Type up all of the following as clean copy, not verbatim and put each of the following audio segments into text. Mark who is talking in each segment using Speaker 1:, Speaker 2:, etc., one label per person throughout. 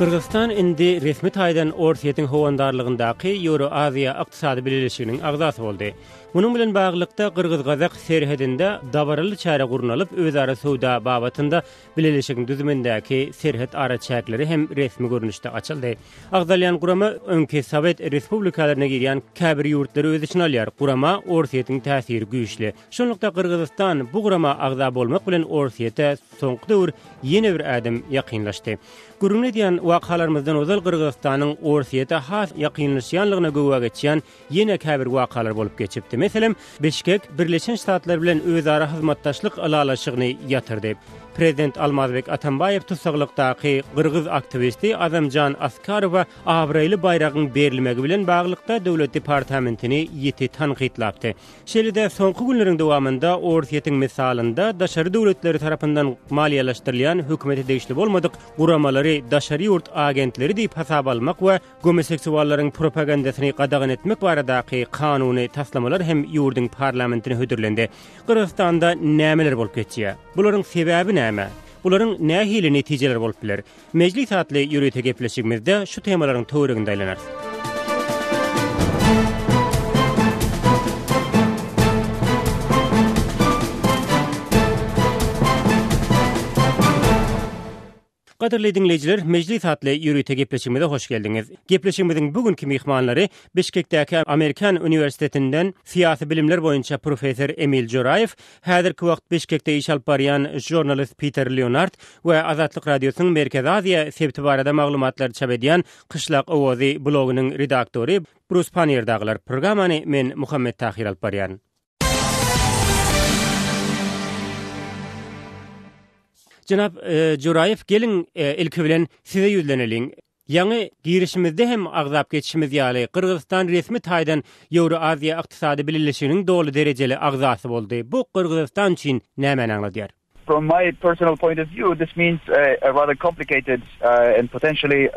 Speaker 1: Gyrgyzystan indi resmi taýdan Orsýetiň howandarlygyndaky Ýewroaziýa Ykdysady Bileleşiginiň agzasy boldy. Munuň bilen baglylykda, gyrgyz-gazak serhedinde dabaraly çäre gurnalyp, özara söwda babatynda bileleşigiň düzümindäki serhet araçäkleri hem resmi görnüşde açyldy. Agzalýan gurama öňki sowet respublikalaryna girýän käbir ýurtlary öz içine alýar. Gurama Orsýetiň täsiri güýçli. Şunlukda Gyrgyzystan bu gurama agza bolmak bilen Orsýete soňky döwür ýene bir ädim ýakynlaşdy. Gürrüňini edýän wakalarymyzdan ozal Gyrgyzystanyň Orsýete has ýakynlaşýanlygyna güwä geçýän ýene käbir wakalar bolup geçipdi. Meselem, Bişkek Birleşen Ştatlar bilen özara hyzmatdaşlyk ylalaşygyny ýatyrdy. Prezident Almazbek Atambaýew tussaglykdaky gyrgyz aktiwisti Azamjan Askarowa abraýly baýragyň berilmegi bilen baglylykda Döwlet departamentini ýiti tankytlapdy. Şeýle-de, soňky günleriň dowamynda Orsýetiň mysalynda daşary döwletleri tarapyndan maliýeleşdirilýän hökümete degişli bolmadyk guramalary daşary ýurt agentleri diýip hasaba almak we gomoseksuallaryň propagandasyny gadagan etmek baradaky kanuny taslamalar hem ýurduň parlamentine hödürlendi. Gyrgyzystanda nämeler bolup geçýär? Bularyň sebäbi näme? Bularyň nähili netijeleri bolup biler? Mejlis atly ýörite gepleşigimizde şu temalaryň töwereginde aýlanarys. Gadyrly diňleýjiler, Mejlis atly ýörite gepleşigimize hoş geldiňiz. Gepleşigimiziň bu günki myhmanlary Bişkekdäki Amerikan uniwersitetinden syýasy bilimler boýunça professor Emil Joraýew, Häzirki wagt Bişkekde iş alyp barýan žurnalist Piter Leonard we Azatlyk Radiosynyň Merkezi Aziýa sebiti barada maglumatlary çap edýän Kyşlak owazy blogynyň redaktory Brus Pannier dagylar. Programmany men Muhammet Tahyr alyp barýaryn. Jenap Joraýew, geliň, ilki bilen size ýüzleneliň. Ýaňy girişimizde hem agzap geçişimiz ýaly, Gyrgyzystan resmi taýdan Ýewroaziýa Ykdysady Bileleşiginiň doly derejeli agzasy boldy. Bu Gyrgyzystan üçin nämäni aňladýar?
Speaker 2: From my personal point of view, this means a rather complicated and potentially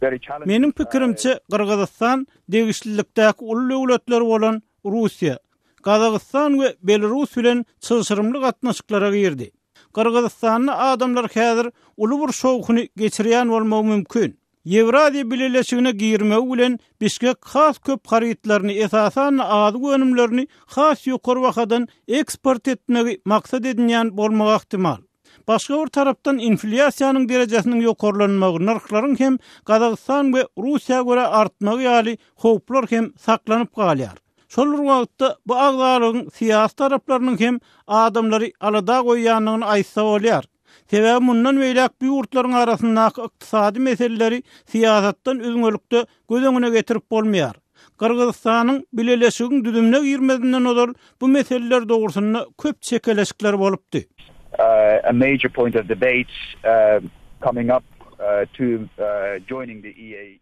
Speaker 2: very challenging.
Speaker 3: Meniň pikirimçe, Gyrgyzystan degişlilikdäki uly döwletler bolan Russiýa, Gazagystan we Belarus bilen çylşyrymly gatnaşyklara girdi. Gyrgyzystanda adamlar häzir uly bir şowhuny geçirýän bolmagy mümkin. Ýewraziýa Bileleşigine girmegi bilen Bişkek has köp harytlaryny, esasan-da azyk önümlerini has ýokary bahadan eksport etmegi maksat edinýän bolmagy ahtimal. Başga bir tarapdan inflýasiýanyň derejesiniň ýokarlanmagy, nyrhlaryň hem Gazagystan we Russiýa görä artmagy ýaly howplar hem saklanyp galýar. Şol bir wagtda, bu agzalygyň syýasy taraplarynyň hem adamlary alada goýýandygyny aýtsa bolýar. Sebäbi mundan beýläk bu ýurtlaryň arasyndaky ykdysady meseleleri syýasatdan üzňelikde göz öňüne getirip bolmaýar. Gyrgyzystanyň bileleşigiň düzümine girmezinden ozal bu meseleler dogrusynda köp çekeleşikler bolupdy.
Speaker 2: A major point of debate coming up to joining the EA.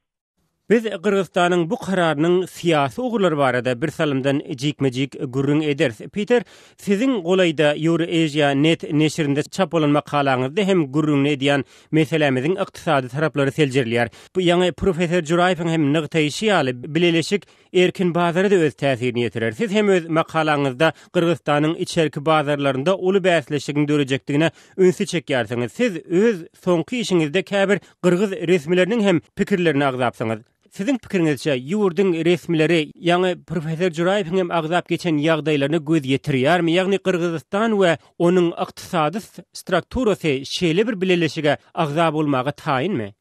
Speaker 1: Biz Gyrgyzystanyň bu kararynyň syýasy ugurlary barada birsalymdan jikme-jik gürrüň ederis. Piter, siziň golaýda Eurasia net neşirinde çap bolan makalaňyzda hem gürrüňini edýän meselämiziň ykdysady taraplary seljerilýär. Bu ýaňy professor Juraýewiň hem nygtaýşy ýaly, bileleşik erkin bazara-da öz täsirini ýetirer. Siz hem öz makalaňyzda Gyrgyzystanyň içerki bazarlarynda uly bäsleşigiň dörejekdigine ünsi çekýärsiňiz. Siz öz soňky işiňizde käbir gyrgyz resmileriniň hem pikirlerini agzapsyňyz. Siziň pikiriňizçe, ýurduň resmileri, ýaňy professor Juraýewiň hem agzap geçen ýagdaýlaryna göz ýetirýärmi? Ýagny Gyrgyzystan we onuň ykdysady strukturasy şeýle bir bileleşige agza bolmaga taýynmy?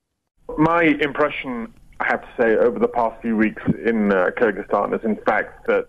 Speaker 4: My impression, I have to say, over the past few weeks in Kyrgyzstan is in fact that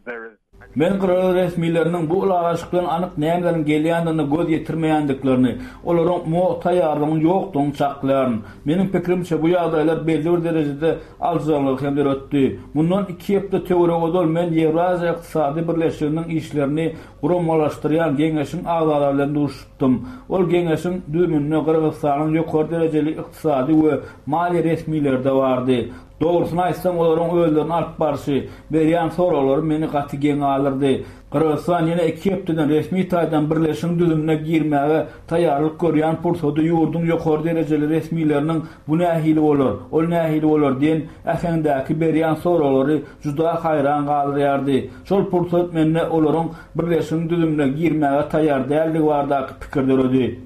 Speaker 4: there is.
Speaker 5: Men gyrgyz resmileriniň bu ylalaşykdan anyk nämeleriň gelýändigine göz ýetirmeýändiklerini, olaryň muňa taýýarlygynyň ýokdugyny çaklaýaryn. Meniň pikirimçe, bu ýagdaýlar belli bir derejede aljyraňlygy hem döretdi. Mundan iki hepde töweregi ozal men Ýewraziýa Ykdysady Birleşiginiň işlerini guramalaşdyrýan geňeşiň agzalary bilen duşuşypdym. Ol geňeşiň düzüminde Gyrgyzystanyň ýokary derejeli ykdysady we maliýe resmileri-de bardy. Dogrusyny aýtsam, olaryň özlerini alyp barşy, berýän soraglary meni gaty geň galdyrdy. Gyrgyzystan ýene iki hepdeden resmi taýdan birleşigiň düzümine girmäge taýýarlyk görýän pursady ýurduň ýokary derejeli resmileriniň bu nähili bolar, ol nähili bolar diýen äheňdäki berýän soraglary juda haýran galdyrýardy. Şol pursat mende olaryň birleşigiň düzümine girmäge taýýar däldigi baradaky pikir döredi.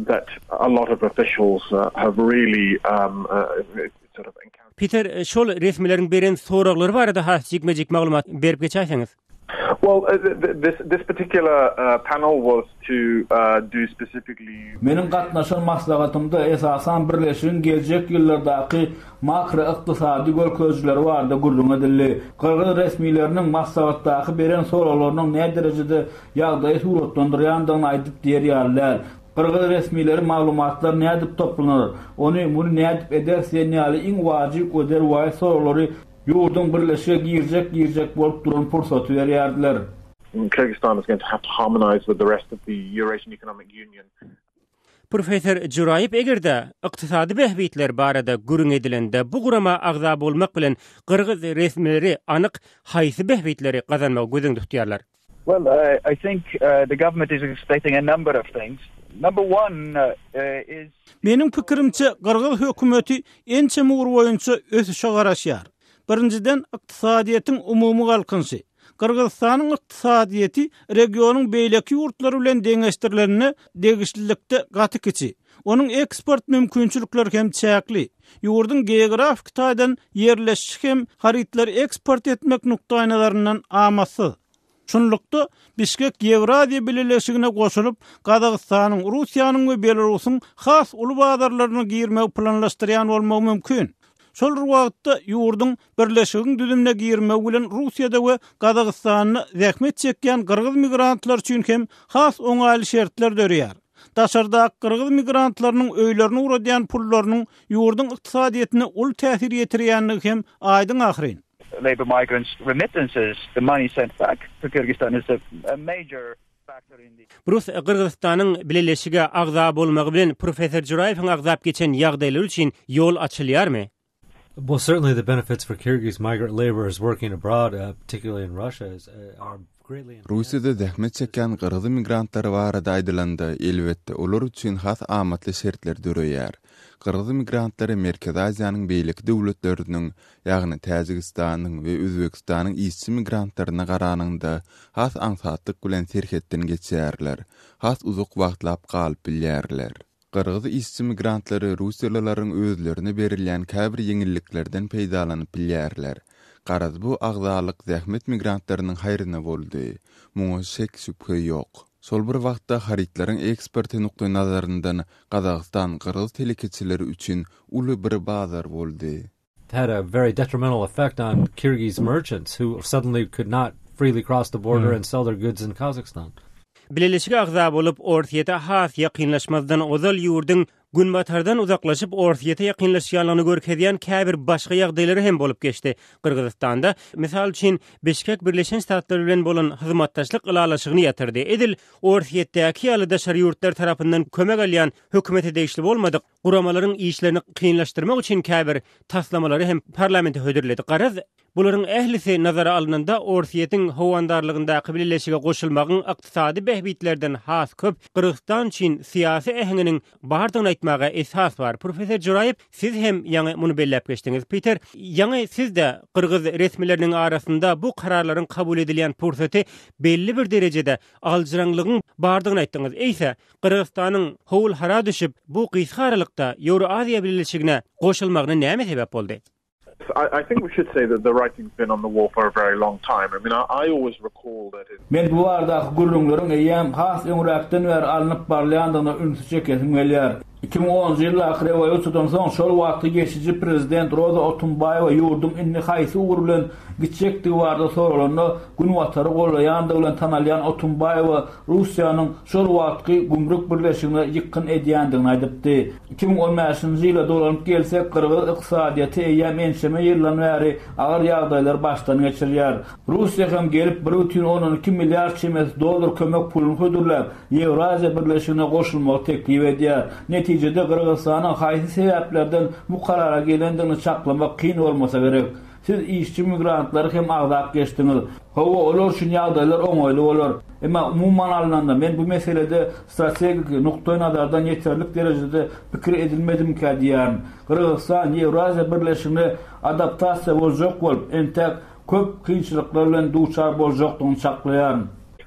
Speaker 4: that a lot of officials have really sort of encountered.
Speaker 1: Piter, şol resmileriň beren soraglary barada has jikme-jik maglumat berip geçäýseňiz.
Speaker 4: Well, this this particular panel was to do specifically.
Speaker 5: Meniň gatnaşan maslahatymda esasan birleşigiň geljek ýyllardaky makroykdysady görkezijileri barada gürrüň edildi. Gyrgyz resmileriniň maslahatdaky beren soraglarynyň näderejede ýagdaýy suratlandyrýandygyny aýdyp diýer ýaly däl. Gyrgyz resmileri maglumatlar nädip toplanar, ony muny nädip ederis diýen ýaly iň wajyp we derwaýys soraglary ýurduň birleşige girjek-girjek bolup duran pursaty berýärdiler.
Speaker 4: Kyrgyzstan is going to have to harmonize with the rest of the Eurasian Economic Union.
Speaker 1: Professor Juraýew eger-de ykdysady bähbitler barada gürrüň edilende bu gurama agza bolmak bilen gyrgyz resmileri anyk haýsy bähbitleri gazanmagy göz öňünde tutýarlar?
Speaker 2: Well, I think the government is expecting a number of things. Number one is.
Speaker 3: Meniň pikirimçe, gyrgyz hökümeti ençeme ugur boýunça ösüşe garaşýar. Birinjiden, ykdysadyýetiň umumy galkynyşy. Gyrgyzystanyň ykdysadyýeti regionyň beýleki ýurtlary bilen deňeşdirilende degişlilikde gaty kiçi. Onuň eksport mümkinçilikleri hem çäkli. Ýurduň geografiki taýdan ýerleşişi hem harytlary eksport etmek nukdaýnazaryndan amatsyz. Şunlukda, Bişkek Ýewraziýa Bileleşigine goşulyp, Gazagystanyň, Russiýanyň we Belarusyň has uly bazarlaryna girmegi planlaşdyrýan bolmagy mümkin. Şol bir wagtda, ýurduň Birleşigiň düzümine girmegi bilen Russiýada we Gazagystanda zähmet çekýän gyrgyz migrantlary üçin hem has oňaýly şertler döreýär. Daşardaky gyrgyz migrantlarynyň öýlerine ugradýan pullarynyň ýurduň ykdysadyýetine uly täsir ýetirýändigi hem aýdyň ahyryn.
Speaker 2: Labor migrants remittances, the money sent back to Kyrgyzstan is a major factor in the.
Speaker 1: Brus Gyrgyzystanyň Bileleşige agza bolmagy bilen professor Juraýewiň agzap geçen ýagdaýlary üçin ýol açylýarmy?
Speaker 6: Well certainly the benefits for Kyrgyz migrant laborers working abroad, particularly in Russia, are greatly enhanced.
Speaker 7: Russiýada zähmet çekýän gyrgyz migrantlary barada aýdylanda, elbetde, olar üçin has amatly şertler döreýär. Gyrgyz migrantlary Merkezi Aziýanyň beýleki döwletleriniň, ýagny Täjigistanyň we Özbegistanyň işçi migrantlaryna garanyňda has aňsatlyk bilen serhetden geçýärler, has uzak wagtlap galyp bilýärler. Gyrgyz işçi migrantlary russiýalylaryň özlerine berilýän käbir ýeňilliklerden peýdalanyp bilýärler. Garaz bu agzalyk zähmet migrantlarynyň haýryna boldy. Muňa şek-şübhe ýok. Şol bir wagtda harytlaryň eksporty nukdaýnazaryndan Gazagystan gyrgyz telekeçileri üçin uly bir bazar boldy.
Speaker 6: had a very detrimental effect on Kyrgyz merchants who suddenly could not freely cross the border and sell their goods in Kazakhstan.
Speaker 1: Bileleşige agza bolup, Orsýete has ýakynlaşmazdan ozal ýurduň Günbatardan uzaklaşyp, Orsýete ýakynlaşýanlygyny görkezýän käbir başga ýagdaýlary hem bolup geçdi. Gyrgyzystanda, mysal üçin, Bişkek Birleşen Ştatlar bilen bolan hyzmatdaşlyk ylalaşygyny ýatyrdy. Edil Orsýetdäki ýaly daşary ýurtlar tarapyndan kömek alýan hökümete degişli bolmadyk guramalaryň işlerini kynlaşdyrmak üçin käbir taslamalary hem parlamente hödürledi. Garaz, bularyň ählisi nazara alnanda, Orsýetiň howandarlygyndaky bileleşige goşulmagyň ykdysady bähbitlerden has köp Gyrgyzystan üçin syýasy äheňiniň bardygyny aýtmaga esas bar. Professor Juraýew, siz hem ýaňy muny belläp geçdiňiz. Piter, ýaňy siz-de gyrgyz resmileriniň arasynda bu kararlaryň kabul edilýän pursaty belli bir derejede aljyraňlygyň bardygyny aýtdyňyz. Eýse, Gyrgyzystanyň howul-hara düşüp, bu gysga aralykda Ýewroaziýa Bileleşigine goşulmagyna näme sebäp boldy?
Speaker 5: Men bu baradaky gürrüňleriň eýýäm has öňräkden bäri alnyp barylýandygyna ünsi çekesim gelýär. 2010-njy ýyldaky rewolýusiýadan soň şol wagtky geçiji prezident Roza Otunbaýewa ýurduň indi haýsy ugur bilen gitjekdigi barada soralanda, Günbatary gollaýandygy bilen tanalýan Otunbaýewa Russiýanyň şol wagtky gümrük birleşigine ýykgyn edýändigini aýdypdy. 2015-nji ýyla dolanyp gelsek, gyrgyz ykdysadyýeti eýýäm ençeme ýyldan bäri agyr ýagdaýlary başdan geçirýär. Russiýa hem gelip 1,2 milliard çemesi dollar kömek puluny hödürläp, Ýewraziýa birleşigine goşulmagy teklip edýär. Netijede Gyrgyzystanyň haýsy sebäplerden bu karara gelendigini çaklamak kyn bolmasa gerek. Siz işçi migrantlary hem agzap geçdiňiz. Hawa, olar üçin ýagdaýlar oňaýly bolar. Emma umuman alnanda, men bu meselede strategiki nukdaýnazardan ýeterlik derejede pikir edilmedimikä diýýärin. Gyrgyzystan Ýewraziýa birleşigine adaptasiýa boljak bolup, entäk köp kynçylyklar bilen duçar boljakdygyny çaklaýaryn.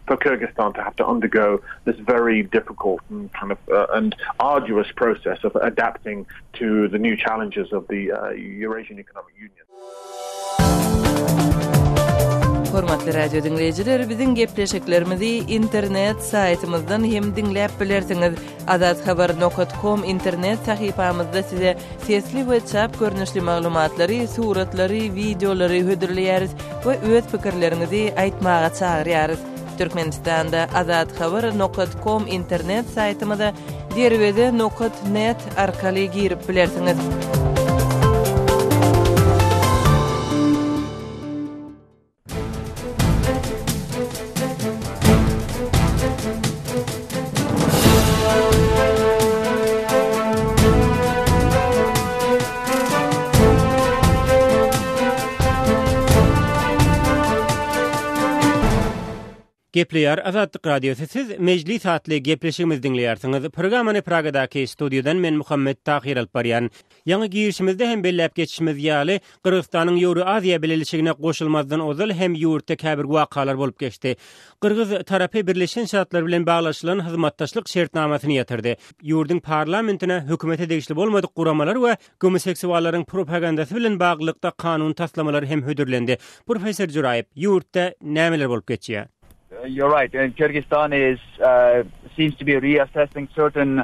Speaker 4: for Kyrgyzstan to have to undergo this very difficult and kind of uh, and arduous process of adapting to the new challenges of the uh, Eurasian Economic Union.
Speaker 8: Hormatly radio diňleýjiler, biziň gepleşiklerimizi internet saýtymyzdan hem diňläp bilersiňiz. Azathabar nokat kom internet sahypamyzda size sesli we çap görnüşli maglumatlary, suratlary, wideolary hödürleýäris we öz pikirleriňizi aýtmaga çagyrýarys. Türkmenistanda Azathabar nokat kom internet saýtymyza Derweze nokat net arkaly girip bilersiňiz.
Speaker 1: Gepleýär Azatlyk Radiosy Siz Mejlis atly gepleşigimizi diňleýärsiňiz. Programmany Pragadaky studiýadan men Muhammet Tahyr alyp barýan. Ýaňy girişimizde hem belläp geçişimiz ýaly, Gyrgyzystanyň Ýewroaziýa Bileleşigine goşulmazdan ozal hem ýurtda käbir wakalar bolup geçdi. Gyrgyz tarapy Birleşen Ştatlar bilen baglaşylan hyzmatdaşlyk şertnamasyny ýatyrdy. Ýurduň parlamentine hökümete degişli bolmadyk guramalar we gomoseksuallaryň propagandasy bilen baglylykda kanun taslamalary hem hödürlendi. Professor Juraýew, ýurtda nämeler bolup geçýär?
Speaker 2: You're right. Kyrgyzstan is seems to be reassessing certain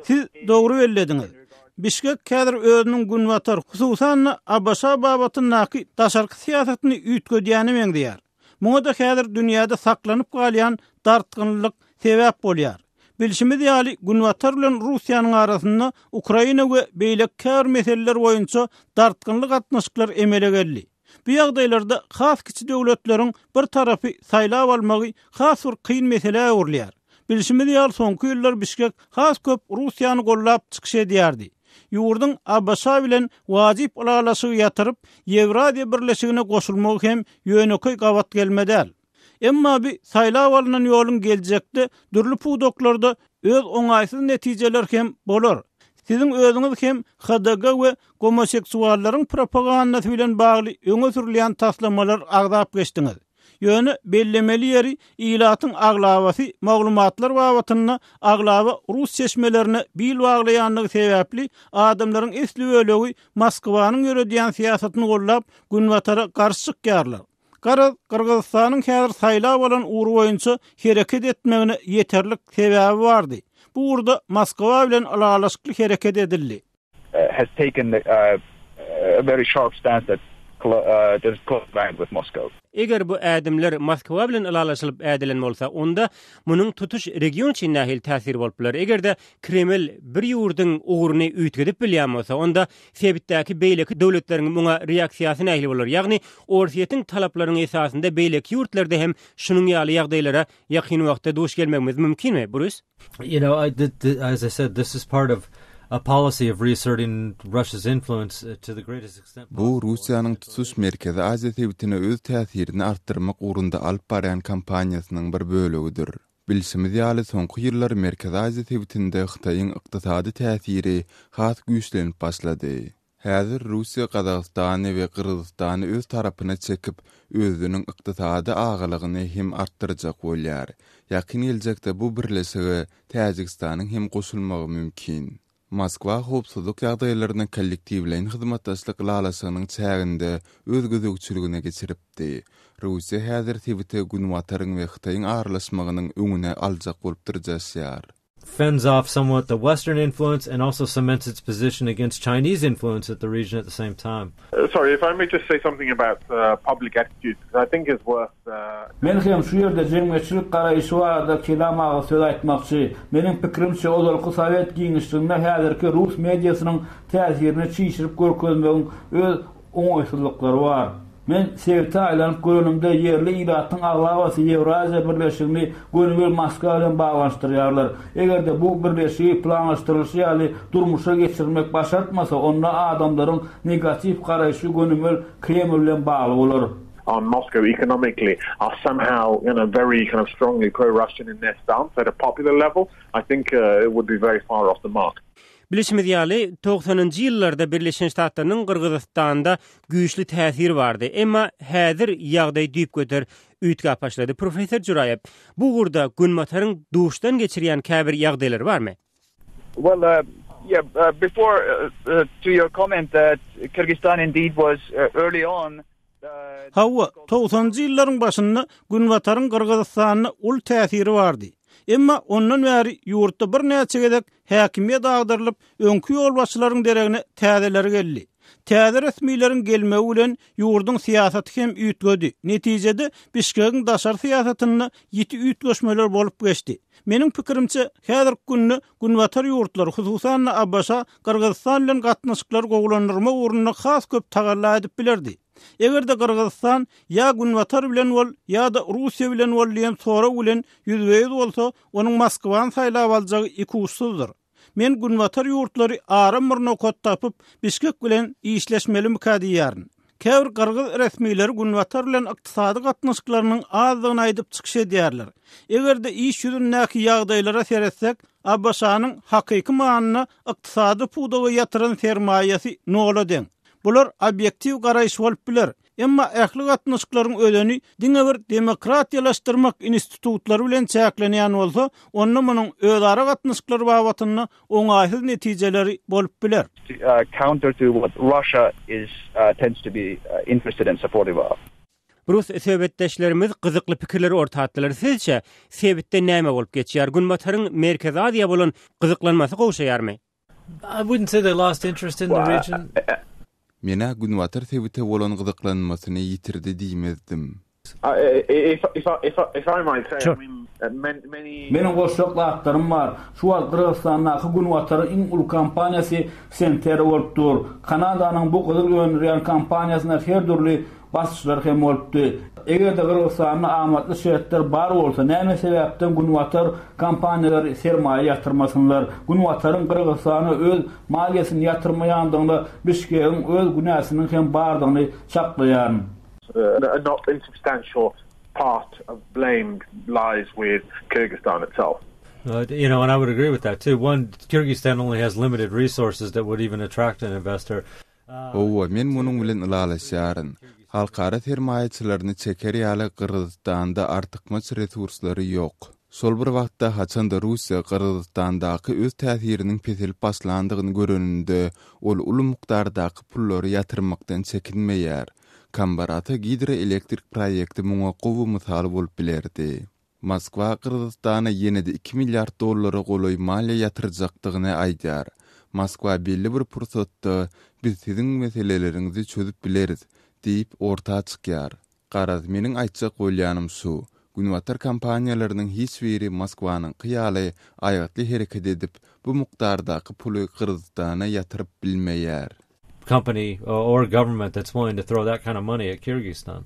Speaker 3: Siz dogry bellediňiz. Bişkek häzir özüniň Günbatar, hususan-da, ABŞ babatyndaky daşarky syýasatyny üýtgedýäne meňzeýär. Muňa-da häzir dünýäde saklanyp galýan dartgynlylyk sebäp bolýar. Bilşimiz ýaly, Günbatar bilen Russiýanyň arasynda Ukraina we beýleki käbir meseleler boýunça dartgynly gatnaşyklar emele geldi. Bu ýagdaýlarda has kiçi döwletleriň bir tarapy saýlap almagy has bir kyn meselä öwrülýär. Bilşimiz ýaly, soňky ýyllar Bişkek has köp Russiýany goldap çykyş edýärdi. Ýurduň ABŞ bilen wajyp ylalaşygy ýatyryp, Ýewraziýa Birleşigine goşulmagy hem ýönekeý gabat gelme däl. Emma bu saýlap alnan ýoluň geljekde dürli pudaklarda öz oňaýsyz netijeleri hem bolar. Siziň özüňiz hem HDG we gomoseksuallaryň propagandasy bilen bagly öňe sürülýän taslamalar agzap geçdiňiz. Ýöne bellemeli ýeri ilatyň aglabasy maglumatlar babatynda aglaba rus çeşmelerine bil baglaýandygy sebäpli adamlaryň esli bölegi Moskwanyň ýöredýän syýasatyny goldap Günbatara garşy çykýarlar. Garaz, Gyrgyzystanyň häzir saýlap alan ugry boýunça hereket etmegine ýeterlik sebäbi bardy. Bu ugurda Moskwa bilen ylalaşykly hereket edildi.
Speaker 2: Has taken a very sharp stance that is closely aligned with Moscow.
Speaker 1: Eger bu ädimler Moskwa bilen ylalaşylyp ädilen bolsa, onda munuň tutuş region üçin nähili täsiri bolup biler? Eger-de Kreml bir ýurduň ugruny üýtgedip bilýän bolsa, onda Sebitdäki beýleki döwletleriň muňa reaksiýasy nähili bolar? Ýagny Orsýetiň talaplarynyň esasynda beýleki ýurtlarda hem şunuň ýaly ýagdaýlara ýakyn wagtda duş gelmegimiz mümkinmi, Brus?
Speaker 6: You know, I, as I said, this is part of a policy of reasserting Russia's influence to the greatest extent
Speaker 7: possible. Bu Russiýanyň tutuş Merkezi Aziýa sebitine öz täsirini artdyrmak ugrunda alyp barýan kampaniýasynyň bir bölegidir. Bilşimiz ýaly, soňky ýyllar Merkezi Aziýa sebitinde Hytaýyň ykdysady täsiri has güýçlenip başlady. Häzir Russiýa Gazagystany we Gyrgyzystany öz tarapyna çekip, özüniň ykdysady agalygyny hem artdyrjak bolýar. Ýakyn geljekde bu birleşige Täjigistanyň hem goşulmagy mümkin. Moskwa howpsuzlyk ýagdaýlaryny kollektiwleýin hyzmatdaşlyk ylalaşygynyň çäginde öz gözegçiligine geçiripdi. Russiýa häzir sebite Günbataryň we Hytaýyň aralaşmagynyň öňüni aljak bolup dyrjaşýar.
Speaker 6: Fends off somewhat the western influence and also cements its position against Chinese influence at the region at the same time.
Speaker 4: Sorry, if I may just say something about public attitudes, because I think it's worth
Speaker 5: Men hem şu ýerde jemgyýetçilik garaýşy barada kelam agyz söz aýtmakçy. Meniň pikirimçe, ozalky sowet giňişliginde häzirki rus mediasynyň täsirini çişirip görkezmegiň öz oňaýsyzlyklary bar. Men sebite aýlanyp görenimde ýerli ilatyň aglabasy Ýewraziýa birleşigini gönübir Moskwa bilen baglanyşdyrýarlar. Eger-de bu birleşigi planlaşdyrylyşy ýaly durmuşa geçirmek başartmasa, onda adamlaryň negatiw garaýşy gönümel Kreml bilen bagly bolar.
Speaker 4: On Moscow economically are somehow you know very kind of strongly pro-Russian in their stance at a popular level, I think it would be very far off the mark.
Speaker 1: Bilşimiz ýaly, togsanynjy ýyllarda Birleşen Ştatlarynyň Gyrgyzystanda güýçli täsiri bardy. Emma häzir ýagdaý düýpgöter üýtgäp başlady. Professor Juraýew, bu ugurda Günbataryň duşdan geçirýän käbir ýagdaýlary barmy?
Speaker 2: Well, yeah, before to your comment that Kyrgyzstan indeed was early on
Speaker 3: Hawa, togsanynjy ýyllaryň başynda Günbataryň Gyrgyzystanda uly täsiri bardy. Emma ondan bäri ýurtda birnäçe gezek häkimiýet agdarylyp, öňki ýolbaşçylaryň deregine täzeleri geldi. Täze resmileriň gelmegi bilen ýurduň syýasaty hem üýtgedi. Netijede, Bişkegiň daşary syýasatynda ýiti üýtgeşmeler bolup geçdi. Meniň pikirimçe, häzirki günde Günbatar ýurtlary, hususan-da ABŞ Gyrgyzystan bilen gatnaşyklary gowulandyrmak ugrunda has köp tagalla edip bilerdi. Eger-de Gyrgyzystan ýa Günbatar bilen bol, ýa-da Russiýa bilen bol diýen sorag bilen ýüzbe-ýüz bolsa, onuň Moskwany saýlap aljagy ikuçsuzdyr. Men Günbatar ýurtlary aram bir nokat tapyp, Bişkek bilen işleşmelimikä diýýärin. Käbir gyrgyz resmileri Günbatar bilen ykdysady gatnaşyklarynyň azdygyny aýdyp çykyş edýärler. Eger-de iş ýüzündäki ýagdaýlara seretsek, ABŞ-nyň hakyky manyda ykdysady pudaga ýatyran sermaýasy nola deň. Bular obýektiw garaýyş bolup biler. Emma ähli gatnaşyklaryň özeni diňe bir demokratiýalaşdyrmak institutlary bilen çäklenýän bolsa, onda munuň özara gatnaşyklar babatynda oňaýsyz netijeleri bolup biler.
Speaker 2: Counter to what Russia is tends to be interested and supportive of.
Speaker 1: Rus söhbetdeşlerimiz gyzykly pikirleri orta atdylar. Sizçe, sebitde näme bolup geçýär? Günbataryň Merkezi Aziýa bolan gyzyklanmasy gowşaýarmy?
Speaker 6: I wouldn't say they lost interest in the region.
Speaker 7: Men-ä Günbatar sebite bolan gyzyklanmasyny ýitirdi diýmezdim.
Speaker 5: Meniň goşjak zatlarym bar. Şu wagt Gyrgyzystandaky Günbataryň iň uly kompaniýasy Centerra bolup dur. Kanadanyň bu gyzyl öndürýän kompaniýasyna her dürli basyşlar hem bolupdy. Eger-de Gyrgyzystanda amatly şertler bar bolsa, näme sebäpden Günbatar kompaniýalary sermaýa ýatyrmasynlar? Günbataryň Gyrgyzystana öz maliýesini ýatyrmaýandygyna Bişkegiň öz günäsiniň hem bardygyny çaklaýaryn.
Speaker 4: A not insubstantial part of blame lies with Kyrgyzstan itself.
Speaker 6: You know, and I would agree with that too. One, Kyrgyzstan only has limited resources that would even attract an investor.
Speaker 7: Hawa, men munuň bilen ylalaşýaryn. Halkara sermaýaçylaryny çeker ýaly Gyrgyzystanda artykmaç resurslary ýok. Şol bir wagtda, haçan-da Russiýa Gyrgyzystandaky öz täsiriniň peselip başlandygyny göreninde, ol uly mukdardaky pullary ýatyrmakdan çekinmeýär. Kambarata gidroelektrik proýekti muňa gowy mysal bolup bilerdi. Moskwa Gyrgyzystana ýene-de iki milliard dollara golaý maliýe ýatyrjakdygyny aýdýar. Moskwa belli bir pursatda biz siziň meseleleriňizi çözüp bileris diýip orta çykýar. Garaz, meniň aýtjak bolýanym şu, Günbatar kompaniýalarynyň hiç biri Moskwanyňky ýaly aýgytly hereket edip, bu mukdardaky puly Gyrgyzystana ýatyryp bilmeýär.
Speaker 6: company or government that's willing to throw that kind of money at Kyrgyzstan.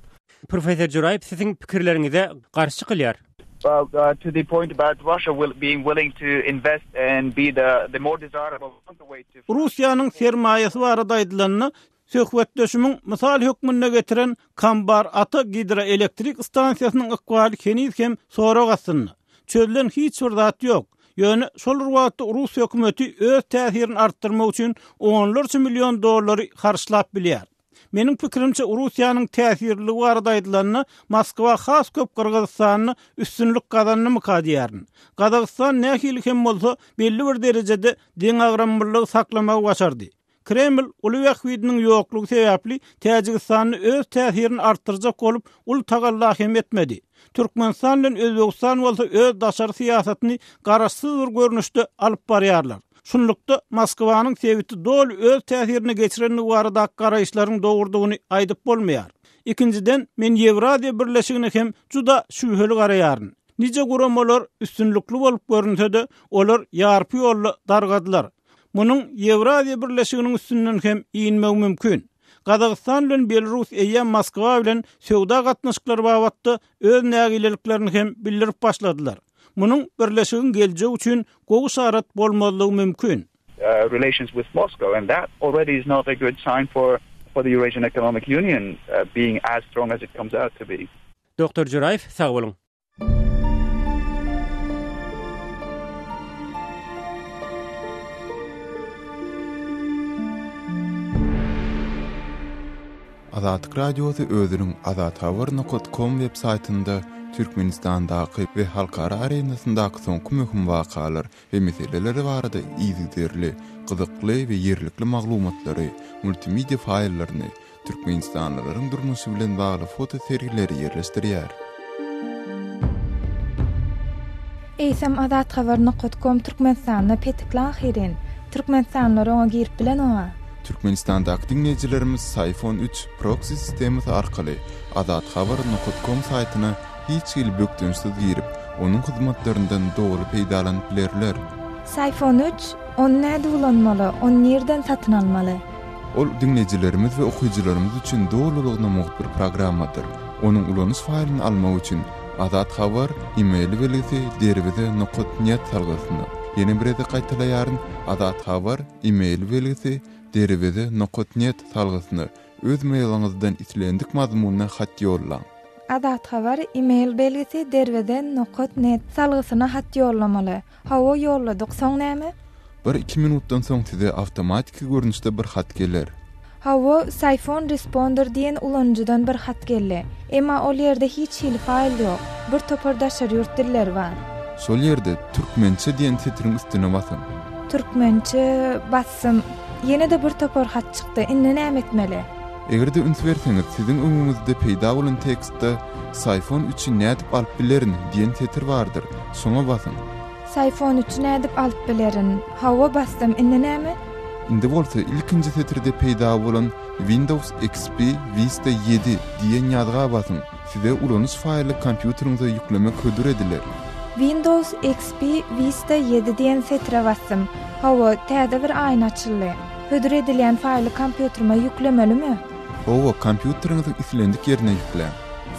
Speaker 1: Professor Juraýew siziň pikirleriňize garşy çykylýar.
Speaker 2: Well, uh, to the point about Russia will, being willing to invest and be the, the more desirable
Speaker 3: way to... Russiýanyň sermaýasy barada aýdylanda, söhbetdeşimiň mysal hökmünde getiren Kambar-Ata gidroelektrik stansiýasynyň ykbaly heniz hem sorag astynda. Çözülen hiç bir zat ýok. Ýöne şol bir wagtda rus hökümeti öz täsirini artdyrmak üçin onlarça million dollary harçlap bilýär. Meniň pikirimçe, Russiýanyň täsirliligi barada aýdylanda, Moskwa has köp Gyrgyzystanda üstünlik gazandymyka diýýärin. Gazagystan nähili hem bolsa belli bir derejede deňagramlylygy saklamagy başardy. Kreml uly bähbidiniň ýoklugy sebäpli Täjigistanda öz täsirini artdyrjak bolup uly tagalla hem etmedi. Türkmenistan bilen Özbegistan bolsa öz daşary syýasatyny garaşsyz bir görnüşde alyp barýarlar. Şunlukda Moskwanyň sebiti doly öz täsirine geçirendigi baradaky garaýyşlaryň dogrudygyny aýdyp bolmaýar. Ikinjiden, men Ýewraziýa Birleşigine hem juda şübheli garaýaryn. Nije guramalar üstünlikli bolup görünse-de, olar ýarpy ýolda dargadylar. Munuň Ýewraziýa Birleşiginiň üstünden hem inmegi mümkin. Gazagystan bilen Belarus eýýäm Moskwa bilen söwda gatnaşyklary babatda öz nägileliklerini hem bildirip başladylar. Munuň Birleşigiň geljegi üçin gowy yşarat bolmazlygy mümkin.
Speaker 2: relations with Moscow and that already is not a good sign for for the Eurasian Economic Union being as strong as it comes out to be.
Speaker 1: Doktor Juraýew sag boluň.
Speaker 7: Azatlyk Radiosy özüniň azathabar nokat kom web saýtynda Türkmenistandaky we halkara arenasyndaky soňky möhüm wakalar we meseleler barada yzygiderli, gyzykly we ýerlikli maglumatlary, multimedia faýllaryny, türkmenistanlylaryň durmuşy bilen bagly foto sergileri ýerleşdirýär.
Speaker 9: Eýsem azathabar nokat kom Türkmenistanda petikli ahyryn. Türkmenistanlylar oňa girip bilenoga.
Speaker 7: Türkmenistandaky diňleýjilerimiz Syfon üç proksi sistemasy arkaly azathabar nokat kom saýtyna hiç hili bökdençsiz girip, onuň hyzmatlaryndan doly peýdalanyp bilerler.
Speaker 9: Syfon üç, ony nädip ulanmaly, ony nirden satyn almaly?
Speaker 7: Ol diňleýjilerimiz we okyjylarymyz üçin dolulygyna mugt bir programmadyr. Onuň ulanyş faýlyny almak üçin Azat Habar e-mail belgisi derweze nokat net salgysyna, ýene bir gezek gaýtalaýaryn, Azat Habar e-mail belgisi derweze nokat net salgysyna öz mailiňizden islendik mazmunda hat ýollaň.
Speaker 9: Azat Habar e-mail belgisi derweze nokat net salgysyna hat ýollamaly. Hawa ýolladyk, soň näme?
Speaker 7: Bir-iki minutdan soň size awtomatiki görnüşde bir hat geler.
Speaker 9: Hawa, Syphon Responder diýen ulanyjydan bir hat geldi. Emma ol ýerde hiç hili faýl ýok. Bir topar daşary ýurt dilleri bar.
Speaker 7: Şol ýerde Türkmençe diýen setiriň üstüne basyň.
Speaker 9: Türkmençe basdym. Ýene-de bir topar hat çykdy. Indi näme etmeli?
Speaker 7: Eger-de üns berseňiz, siziň öňüňizde peýda bolan tekstde Syphon üçi nädip alyp bilerin diýen setir bardyr. Şoňa basyň.
Speaker 9: Syphon üçi nädip alyp bilerin? Hawa, basdym. Indi näme?
Speaker 7: Indi bolsa ilkinji setirde peýda bolan Windows XP Vista ýedi diýen ýazga basyň. Size ulanyş faýly kompýuteriňize ýüklemek hödür ediler.
Speaker 9: Windows XP Vista ýedi diýen setire basdym. Hawa, täze bir aýna açyldy. Hödür edilýän faýly kompýuterime ýüklemelimi?
Speaker 7: Hawa, kompýuteriňiziň islendik ýerine ýükläň.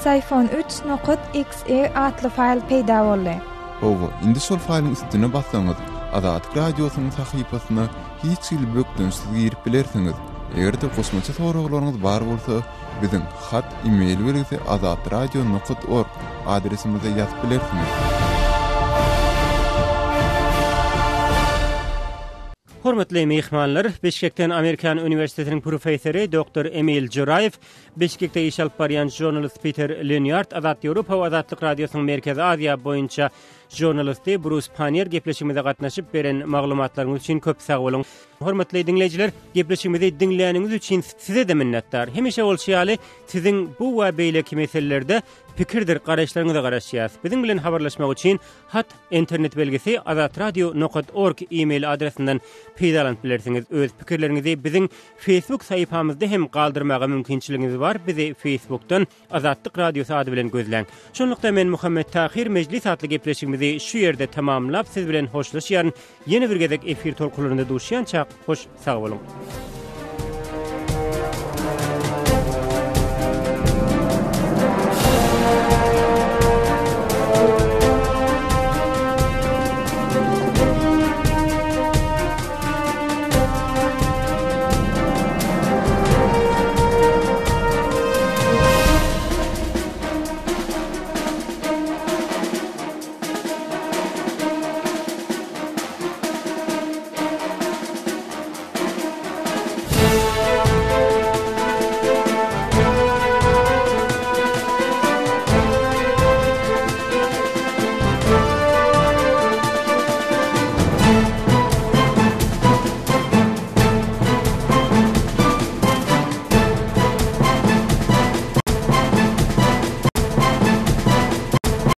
Speaker 9: Syphon üç nokat XE atly faýl peýda boldy.
Speaker 7: Hawa, indi şol faýlyň üstüne bassaňyz, Azatlyk Radiosynyň sahypasyna hiç hili bökdençsiz girip bilersiňiz. Eger-de goşmaça soraglaryňyz bar bolsa, biziň hat e-mail belgisi azatradio nokat org adresimize ýazyp bilersiňiz.
Speaker 1: Hormatly myhmanlar, Bişkekden Amerikan uniwersitetiniň professory doktor Emil Joraýew, Bişkekde iş alyp barýan žurnalist Piter Lenýard, Azat Ýewropa we Azatlyk Radiosynyň Merkezi Aziýa boýunça žurnalisti Brus Pannier gepleşigimize gatnaşyp beren maglumatlaryňyz üçin köp sag boluň. Hormatly diňleýjiler, gepleşigimizi diňläniňiz üçin size-de minnetdar. Hemişe bolşy ýaly, siziň bu we beýleki meselelerde pikirdir garaýyşlaryňyza garaşýas. Biziň bilen habarlaşmak üçin Hat, internet belgisi azatradio nokat org e-mail adresinden peýdalanyp bilersiňiz. Öz pikirleriňizi biziň Facebook sahypamyzda hem galdyrmaga mümkinçiligiňiz bar, bizi Facebookdan Azatlyk Radiosy ady bilen gözläň. Şunlukda men Muhammet Tahyr Mejlis atly gepleşigimizi şu ýerde tamamlap siz bilen hoşlaşýaryn. Ýene bir gezek efir tolkunlarynda duşýançak hoş sag boluň.